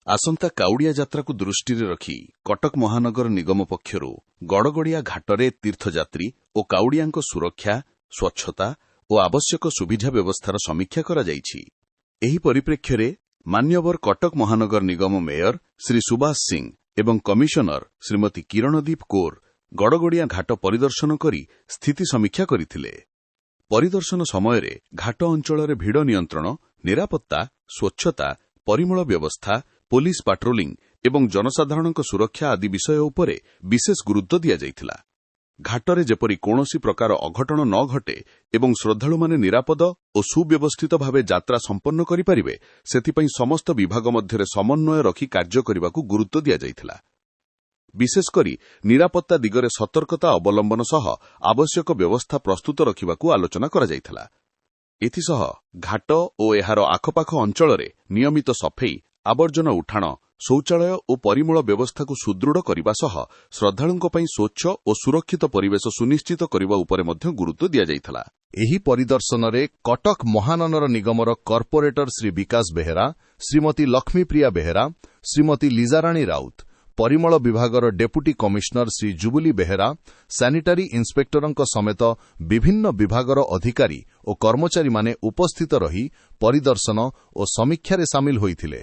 ଆସନ୍ତା କାଉଡ଼ିଆ ଯାତ୍ରାକୁ ଦୃଷ୍ଟିରେ ରଖି କଟକ ମହାନଗର ନିଗମ ପକ୍ଷରୁ ଗଡ଼ଗଡ଼ିଆ ଘାଟରେ ତୀର୍ଥଯାତ୍ରୀ ଓ କାଉଡ଼ିଆଙ୍କ ସୁରକ୍ଷା, ସ୍ୱଚ୍ଛତା ଓ ଆବଶ୍ୟକ ସୁବିଧା ବ୍ୟବସ୍ଥାର ସମୀକ୍ଷା କରାଯାଇଛି। ଏହି ପରିପ୍ରେକ୍ଷୀରେ ମାନ୍ୟବର କଟକ ମହାନଗର ନିଗମ ମେୟର ଶ୍ରୀ ସୁବାସ ସିଂ ଏବଂ କମିଶନର ଶ୍ରୀମତୀ କିରଣଦୀପ କୌର ଗଡ଼ଗଡ଼ିଆ ଘାଟ ପରିଦର୍ଶନ କରି ସ୍ଥିତି ସମୀକ୍ଷା କରିଥିଲେ। ପରିଦର୍ଶନ ସମୟରେ ଘାଟ ଅଞ୍ଚଳରେ ଭିଡ଼ ନିୟନ୍ତ୍ରଣ, ନିରାପତ୍ତା, ସ୍ୱଚ୍ଛତା, ପରିମଳ ବ୍ୟବସ୍ଥା, ପୋଲିସ ପାଟ୍ରୋଲିଂ ଏବଂ ଜନସାଧାରଣଙ୍କ ସୁରକ୍ଷା ଆଦି ବିଷୟ ଉପରେ ବିଶେଷ ଗୁରୁତ୍ୱ ଦିଆଯାଇଥିଲା। ଘାଟରେ ଯେପରି କୌଣସି ପ୍ରକାର ଅଘଟଣ ନ ଘଟେ ଏବଂ ଶ୍ରଦ୍ଧାଳୁମାନେ ନିରାପଦ ଓ ସୁବ୍ୟବସ୍ଥିତ ଭାବେ ଯାତ୍ରା ସମ୍ପନ୍ନ କରିପାରିବେ, ସେଥିପାଇଁ ସମସ୍ତ ବିଭାଗ ମଧ୍ୟରେ ସମନ୍ୱୟ ରଖି କାର୍ଯ୍ୟ କରିବାକୁ ଗୁରୁତ୍ୱ ଦିଆଯାଇଥିଲା। ବିଶେଷ କରି ନିରାପତ୍ତା ଦିଗରେ ସତର୍କତା ଅବଲମ୍ବନ ସହ ଆବଶ୍ୟକ ବ୍ୟବସ୍ଥା ପ୍ରସ୍ତୁତ ରଖିବାକୁ ଆଲୋଚନା କରାଯାଇଥିଲା। ଏଥିସହ ଘାଟ ଓ ଏହାର ଆଖପାଖ ଅଞ୍ଚଳରେ ନିୟମିତ ସଫେଇ, ଆବର୍ଜନା ଉଠାଣ, ଶୌଚାଳୟ ଓ ପରିମଳ ବ୍ୟବସ୍ଥାକୁ ସୁଦୃଢ଼ କରିବା ସହ ଶ୍ରଦ୍ଧାଳୁଙ୍କ ପାଇଁ ସ୍ୱଚ୍ଛ ଓ ସୁରକ୍ଷିତ ପରିବେଶ ସୁନିଶ୍ଚିତ କରିବା ଉପରେ ମଧ୍ୟ ଗୁରୁତ୍ୱ ଦିଆଯାଇଥିଲା। ଏହି ପରିଦର୍ଶନରେ କଟକ ମହାନଗର ନିଗମର କର୍ପୋରେଟର ଶ୍ରୀ ବିକାଶ ବେହେରା, ଶ୍ରୀମତୀ ଲକ୍ଷ୍ମୀପ୍ରିୟା ବେହେରା, ଶ୍ରୀମତୀ ଲିଜାରାଣୀ ରାଉତ, ପରିମଳ ବିଭାଗର deputy commissioner Shri Jubuli Behera, sanitary ଇନ୍ସପେକ୍ଟରଙ୍କ ସମେତ ବିଭିନ୍ନ ବିଭାଗର ଅଧିକାରୀ ଓ କର୍ମଚାରୀମାନେ ଉପସ୍ଥିତ ରହି ପରିଦର୍ଶନ ଓ ସମୀକ୍ଷାରେ ସାମିଲ ହୋଇଥିଲେ।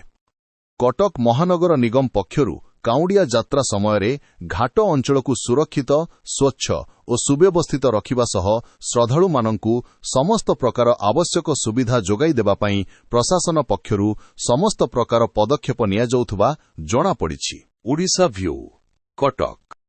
କଟକ ମହାନଗର ନିଗମ ପକ୍ଷରୁ କାଉଁଡ଼ିଆ ଯାତ୍ରା ସମୟରେ ଘାଟ ଅଞ୍ଚଳକୁ ସୁରକ୍ଷିତ, ସ୍ୱଚ୍ଛ ଓ ସୁବ୍ୟବସ୍ଥିତ ରଖିବା ସହ ଶ୍ରଦ୍ଧାଳୁମାନଙ୍କୁ ସମସ୍ତ ପ୍ରକାର ଆବଶ୍ୟକ ସୁବିଧା ଯୋଗାଇ ଦେବା ପାଇଁ ପ୍ରଶାସନ ପକ୍ଷରୁ ସମସ୍ତ ପ୍ରକାର ପଦକ୍ଷେପ ନିଆଯାଉଥିବା ଜଣାପଡ଼ିଛି। ଓଡ଼ିଶା ଭ୍ୟୁ, କଟକ।